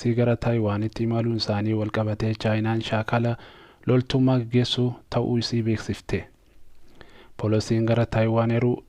Gara Taayiwaanitti imaluun isaanii walqabatee Chaayinaan shaakala loltummaa gaggeessuu ta'uu isii beeksifte. Poolisiin gara Taayiwaan yeroo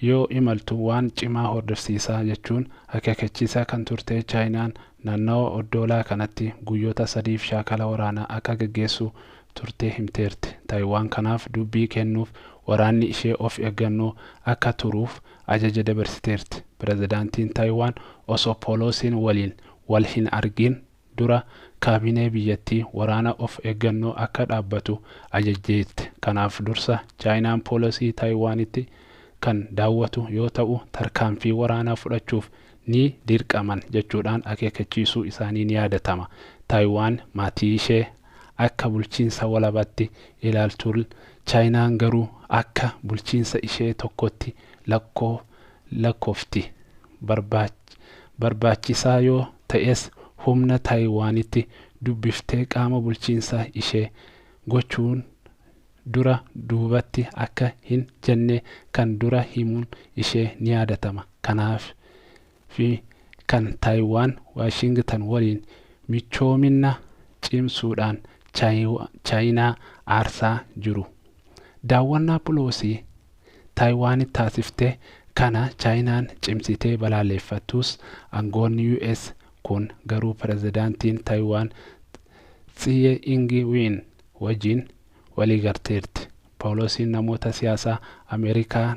yoo imaltu waan cimaa hordofsiisaa jechuun akeekkachiisaa kan turte Chaayinaan naannawa oddoolaa kanatti guyyoota 3f shaakala waraanaa akka gaggeessu turte himteerti. Taayiwaan kanaaf dubbii kennuuf waraanni ishee of eeggannoo akka turuuf ajaja dabarsiteerti. Pirezidaantiin Taayiwaan osoo Poolosiin waliin wal hin argin dura kaabinee biyyattii waraana of eeggannoo akka dhaabbatu ajajjeetti. Kanaaf dursa Chaayinaan Poolosii Taayiwaanitti kan daawwatu yoo ta'u, tarkaanfii waraanaa fudhachuuf ni dirqaman jechuudhaan akeekkachiisuu isaanii ni yaadatama. Taayiwaan maatii ishee akka bulchiinsa walabaatti ilaaltu, Chaayinaan garuu akka bulchiinsa ishee tokkotti lakkoofti. Barbaachisaa yoo ta'es humna Taayiwaanitti dubbiftee qaama bulchiinsa ishee gochuun dura duubatti akka hin jenne kan dura himuun ishee ni yaadatama. Kanaaf fi kan Taayiwaan Waashingtan waliin michoomina cimsuudhaan Chaayinaa aarsaa jiru. Daawwannaa Peloosii Taayiwaanitti taasifte kana Chaayinaan cimsitee balaaleffattus, aangoonni US kun garuu pirezidaantiin Taayiwaan Tsiyee Ingi-Wiin wajjin waliigalteerti. Poolosiin namoota siyaasaa Ameerikaa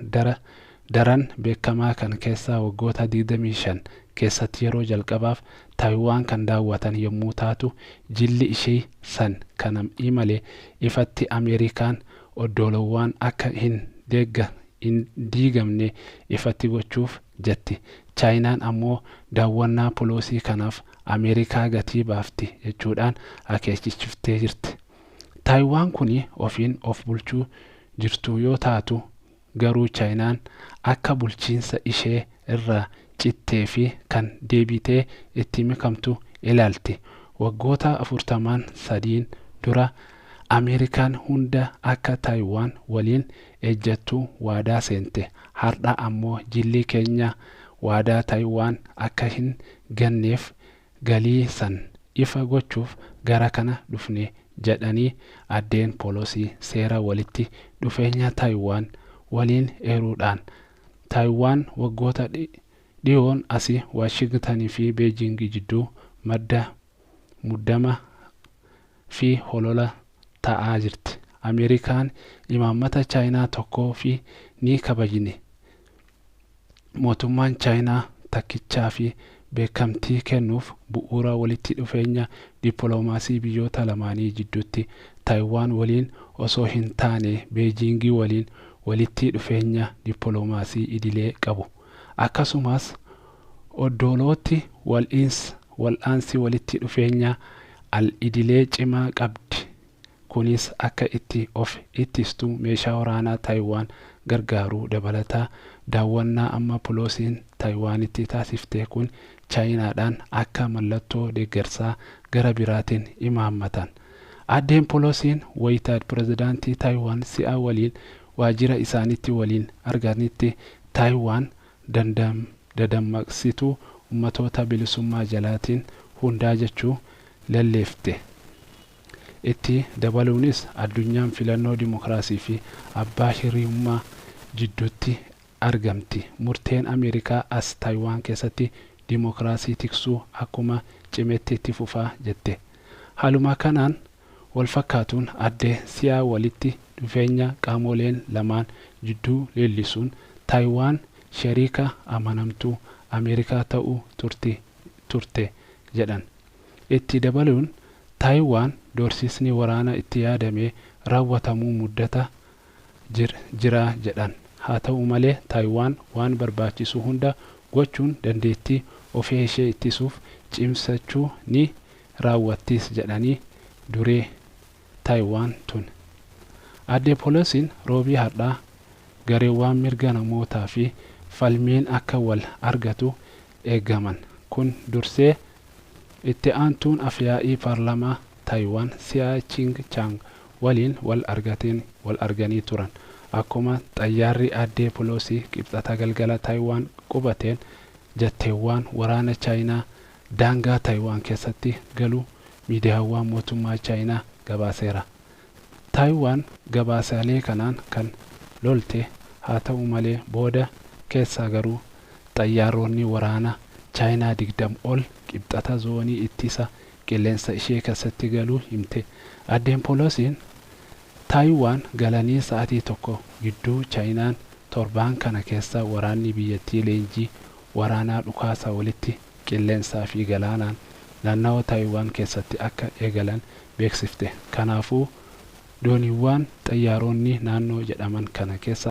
daran beekamaa kan keessaa waggoota 25 keessatti yeroo jalqabaaf Taayiwaan kan daawwatan yommuu taatu, jilli ishee san kana imale ifatti Ameerikaan oddoolawwan akka hin diigamne ifatti gochuuf jetti. Chaayinaan ammoo daawwannaa Peloosii kanaaf Ameerikaa gatii baafti jechuudhaan akeekkachiiftee jirti. Taayiwaan kun ofiin of bulchuu jirtu yoo taatu, garuu Chaayinaan akka bulchiinsa ishee irraa cittee fi kan deebitee itti makamtu ilaalti. Waggoota 43 dura Ameerikaan hunda akka Taayiwaan waliin ejjettu waadaa seente. Har'a ammoo jilli keenya waadaa Taayiwaan akka hin ganneef galii san ifa gochuuf gara kana dhufne jedhanii addeen Peloosii seera walitti dhufeenya Taayiwaan waliin eeruudhaan. Taayiwaan waggoota dhiyoon asii Waashingtanii fi Beejing jidduu madda muddama fi holola ta'aa jirti. Ameerikaan imaammata Chaayinaa tokkoo fi ni kabajne. Mootummaan Chaayinaa takkichaa fi beekamtii kennuuf bu'uura walitti dhufeenya dippiloomaasii biyyoota lamaanii jidduutti Taayiwaan waliin osoo hin taane Beejingii waliin walitti dhufeenya dippiloomaasii idilee qabu. Akkasumas oddoolootti wal'aansi walitti dhufeenya al-idilee cimaa qabdi. Kunis akka itti of ittistu meeshaa waraanaa Taayiwaan gargaaruu dabalataa. Daawwannaa amma Peloosiin Taayiwaanitti taasifte kun Chaayinaadhaan akka mallattoo deeggarsaa gara biraatiin imaammatan. Addeen Peloosiin wayita pirezidaantii Taayiwaan si'a waliin waajjira isaaniitti waliin arganitti Taayiwaan dadammaqsituu ummatoota bilisummaa jalaatiin hundaa jechuu lalleefte. Itti dabaluunis addunyaan filannoo dimokiraasii fi abbaa hiriyummaa jidduutti argamti. Murteen Ameerikaa as Taayiwaan keessatti dimokiraasii tiksuu akkuma cimetti itti fufaa jette. Haaluma kanaan wal fakkaatuun addee si'a walitti dhufeenya qaamoleen lamaan jidduu leellisuun Taayiwaan shariika amanamtuu Ameerikaa ta'uu turte jedhan. Itti dabaluun Taayiwaan doorsisni waraana itti yaadamee raawwatamuu muddata jira jedhan. Haa ta'u malee Taayiwaan waan barbaachisu hunda gochuun dandeettii ofii ishee ittisuuf cimsachuu ni raawwattis jedhanii duree Taayiwaan tun. Addee Peloosiin roobii har'aa gareewwan mirga namootaa fi falmiin akka wal argatu eegaman. Kun dursee itti aantuun afyaa'ii paarlaamaa Taayiwaan Si'a Ching Chang waliin wal arganii turan. Akkuma xayyaarri addee Peloosii qibxata galgala Taayiwaan qubateen jetteewwan waraana Chaayinaa daangaa Taayiwaan keessatti galuu miidiyaawwan mootummaa Chaayinaa gabaaseera. Taayiwaan gabaasaalee kanaan kan lolte haa ta'u malee booda keessaa garuu xayyaaronni waraanaa Chaayinaa 20 ol qibxata zoonii ittisa qilleensa ishee keessatti galuu himte. Addeen Peloosiin Taayiwaan galanii sa'aatii tokko gidduu Chaayinaan torbaan kana keessa waraanni biyyattii leenjii waraanaa dhukaasa walitti qilleensaa fi galaanaan naannawa Taayiwaan keessatti akka eegalan beeksifte. Kanaafuu dooniiwwan xayyaaronni naannoo jedhaman kana keessa